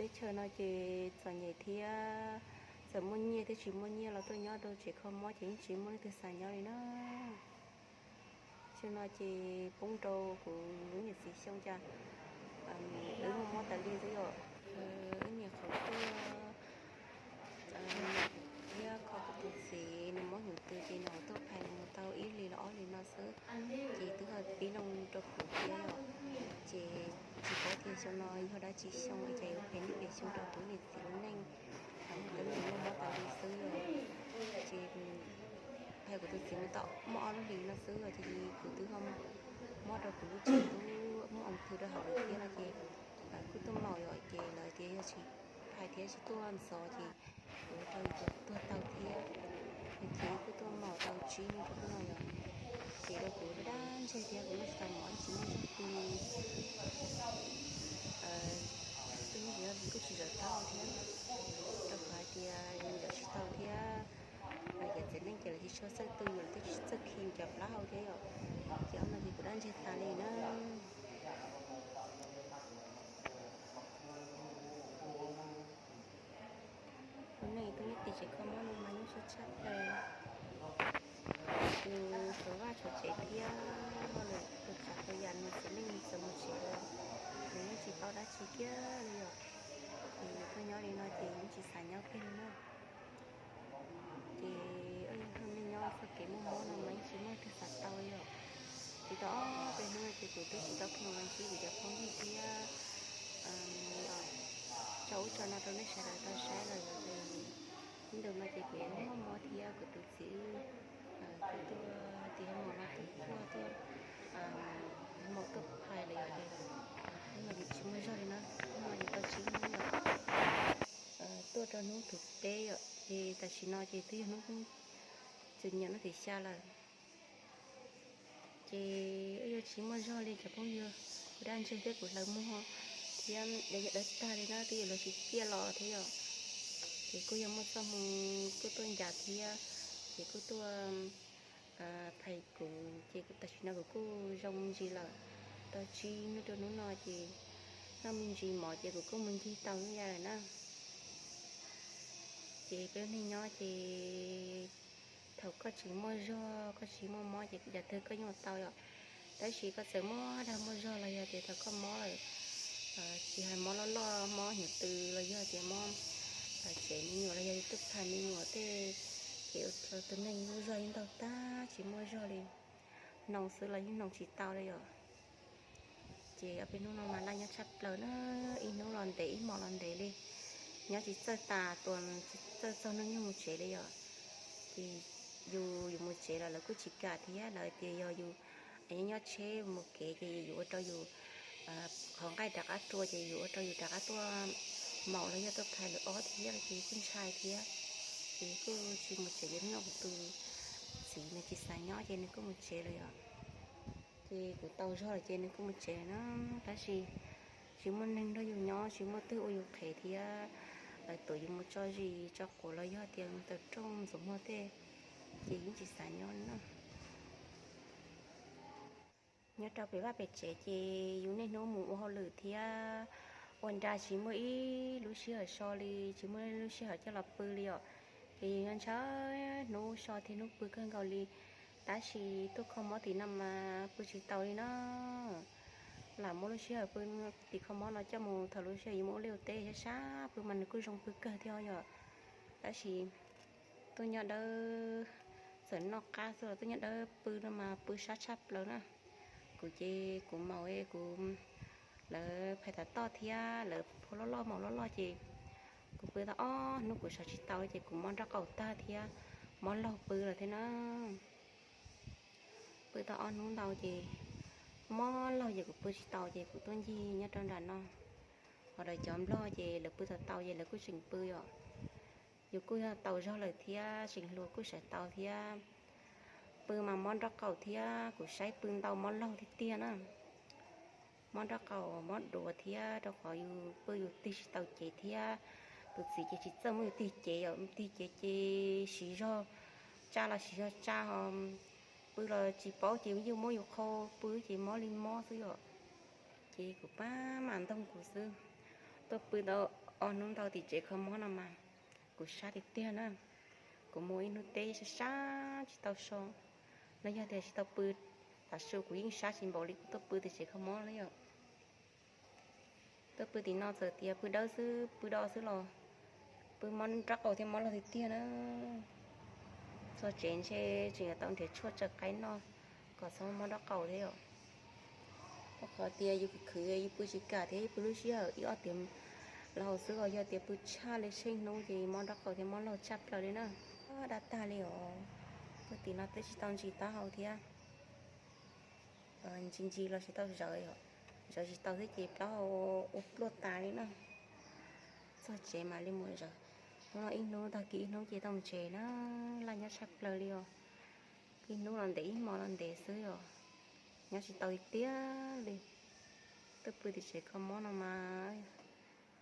Teb chaws no ces txom nyem thiab, txawm muaj nyiaj thiab tsis muaj nyiaj los tuaj nyob rau tsev kho mob ces yeej tsis muaj leej twg xav nyob li na. Xyoo no ces poob rau kuv niam txiv xyoo cas wb muaj mob tas li xwb yom. Wb niam qhuav tuaj thiab kho kuv tus txiv nws mob hnyuv tw ces nws tuaj phais nws mus tau ib hlis los ob hlis no xwb, ces twb ho pib loo rau kuv thiab yom. Ces tsis paub tias xyoo no yog dab tsi xyoo cas yuav phem niaj phem xyoo rau kuv niam txiv lub neej, twb mus muaj mob tas li xwb yom. Ces phais kuv tus txiv mus tau muaj ob lub hlis no xwb ces kuv twb ho mob rau kuv lub tsev tub muaj oo thw rau hauv lawm thiab no ces kuj tuaj maum yom. Ces lawv tias yog tsis phais thiab tsis tuaj ntxov ces kuv rau yus tuag tau thiab, ces kuj tuaj maum tau tsib hnub rau hnub no yom. Ces rau kuv dab ntseg thiab kuv yeej tsis tau mov ib tsis muaj zog pw li. Twb yog kuj tsis zawm tau thiab, rau qhov hais tias yus zawm tsis tau thiab, ces txiv neej ces lawv tsis tshua txawj tu yus, lawv twb tsis txawj khi yus cov plaub hau thiab yom. Ces ob no ces kuv dab ntseg tas li na. Tus neeg tuaj nyob tim tsev kho mob no mas nyuaj siab tshaj plaws. Nws tshuav vaj tshuav tsev thiab, ho nws tus tsav tus yam nws txiv neej txawm mus tsev lawm, nws yeej tsis paub dab tsi kiag li yom. Ces nws tuaj nyob li no ces yeej tsis xav nyob kiag li na. Ces hnub nej nyob txoj kev muaj mob no mas yeej tsis muaj leej twg xav tau li yom. Tsis tau ob peb hnub no ces kuv twb tsis tau khoom los ntsib kuv cov phooj ywg thiab tso ub tso no rau nej sawv daws tau saib lawm yom. Ces hnub ntawm no ces kuv yuav muaj mob thiab kuv tus txiv, kuv tuaj tiv hauv mom no tus tuaj tuaj, hauv mom tuaj phais lawm yom. Ces hnub no ces tsis muaj zog li na, hnub no ces tau tsib hnub yom. Tuaj rau hnub thib peb yom, ces tam sim no ces twb yog hnub txum nyiam hnub thib xya lawm. Ces wb yuav tsis muaj zog li cov phooj ywg, kuv dab ntseg thiab kuv hlawv muag thiab yog dawb tag li na, twb yuav luag tsis ciaj los thiab yom. Ces kuj yog muaj txoj hmoo kuj tuaj ncav thiab, ces kuj tuaj phais kuv, ces tam sim no kuv kuj zoo me ntsis lawm. Tau tsib hnub rau hnub no ces noj me ntsis mov ces kuv kuj mus ncig tau lub ya lawm na. Ces peb ua neej nyob ces thaum koj tsis muaj zog koj tsis muaj mob ces yam twg koj yeej ua tau yom. Tab sis koj txawm muaj dag muaj zog los yog tias thaum koj mob lawm, tsis hais mob loj loj mob hnyuv tw los yog tias mob tsev me nyuam los yog tuaj phais me nyuam tej, ces tus neeg lub zog yeej ntaug tag tsis muaj zog li. Hnoos xwb los yeej hnoos tsis tau li yom. Ces ob peb hnub no mas laj nyob tshaj plaws na, ib hnub los ntev ib hmos los ntev li, nyob tsis txawj tas tuas tsis txawj txog hnub nyoog mus tsev li yom. Ces yus yus mus tsev los lawv kuj tsis kam thiab, lawv tias yog yus nyob nyob tsheb mus kev ces yus ua rau yus qhov nqaij rov qab rua ces yus ua rau yus rov qab tuaj maum los yog tuaj phais lwm ob thiab ces kuj ntshai thiab. Ces kuj tsis mus tsev, ces hnub no kuv tus txiv nws tsis xav nyob ces nws kuj mus tsev lawm yom. Ces kuv tau zog lawm ces nws kuj mus tsev lawm na. Tab sis tsis muaj neeg nrog yus nyob, tsis muaj twg ua yus qhev thiab, lawv tuav yus mus tso zis tso quav los yog tias mus taws rooj ntxuav muag tej, ces yeej tsis xav nyob li na. Nyob rau pem vaj pem tsev ces yus niaj hnub mus ua hauj lwm thiab ua nra tsis muaj ib lub sij hawm so li, tsis muaj ib lub sij hawm coj los pw li yom. Ces yus ntshaw hnub so thiab hnub pw kawg nkaus li, tab sis tuaj kho mob tim no mas pw tsis taus li na. Lam muab lub sij hawm pw tim kho mob no coj mus thaum lub sij hawm yus muaj ua liaj ua teb sab sab pw mas nws kuj zoo pw kawg thiab yom. Tab sis tuaj nyob dawb, txawm noj qab xwb los tuaj nyob dawb pw no mas pw sab tshaj plaws na. Kuv ces kuv maum kuv, lawv phais tav toj thiab lawv phua loj loj maum loj loj ces kuv pw tau ob hnub kuv sawv tsis tau ces kuv mob nraub qaum tag thiab mob laug pw lawm thiab na. Pw tau ob hnub ntau ces mob laug ces kuv pw tsis tau ces kuv tuaj ncig nyob rau nram no. Ho lawv cov nplog ces lawv pw tau tau ces lawv kuj tseem pw yom. Yus kuj yog tau zog lawm thiab tseem hluas kuj sawv tau thiab. Pw mas mob nraub qaum thiab kuv saib pw ntau mob laug tiag tiag na. Mob nraub qaum mob duav thiab rau qhov yus pw yus tig tsis tau cev thiab. Tus txiv ces tsis txawj muab yus tig cev yom, tig cev ces siv zog tsa los siv zog tsa ho pw los tsis paub ces yeej muab yus qhau pw ces mob li mob xwb yom. Ces kuv pab mam ntoog kuv xwb, tuaj pw tau Ob hnub ntau tim tsev kho mob no mas kuv sab tiag tiag na. Kuv mus ib hnub teb sab sab tsis tau so, no yog tias tsis tau pw, tav su kuv yeej sab tsis npaum li kuv tuaj pw tim tsev kho mob na yom. Tuaj pw tim no txawm tias pw dawb xwb pw do xwb los pw mob nraub qaum thiab mob laug tiag tiag na. Txog tsev ntshe tseem yuav tau nrhiav tshuaj tsaws qaib noj kom txhob mob nraub qaum thiab yom. Ua qhov tias yus khwv khwv yus pw tsis kam thiab yus pw lub sij hawm ib ob tiam los xwb os, yog tias pw tshaj li tsheej hnub ces mob nraub qaum thiab mob laug tshaj plaws li na. Dab tag li os. Pw tim no twb tsis tau ntsis taub hau thiab. Ntsis ntsis los tsis tau zawv, zawv tsis tau xwb ces plaub hau ua pluaj tas li na. Txog tsev mam li mus zawv. Hnub no ib hnub tag kis ib hnub ces tau mus tsev na, laj nyob tshaj plaws li os. Ib hnub los ntev ib hmo los ntev xwb os, nyob tsis tau tiag tiag li. Tuaj pw tim tsev kho mob no mas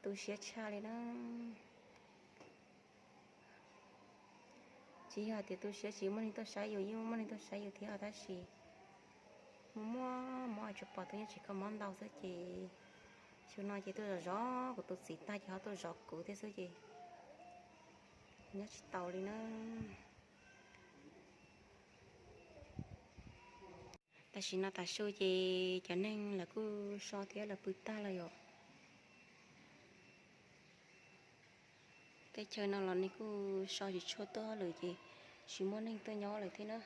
tu siab tshaj li na. Tsis yog hais tias tu siab tsis muaj neeg tuaj saib yus, yeej muaj neeg tuaj saib yus thiab tab sis muaj muaj mob tsis pom tuaj nyob tsev kho mob ntau xwb ces xyoo no ces tuaj zov zov kuv tus txiv tag ces ho tuaj zov kuv thiab xwb ces nyob tsis tau li na. Tam sim no tav su ces cov neeg lawv kuj so thiab lawv pw tag lawm yom. Teb chaws no los neeg kuj so tsis tshua tuaj lawm ces tsis muaj neeg tuaj nyob lawm thiab na.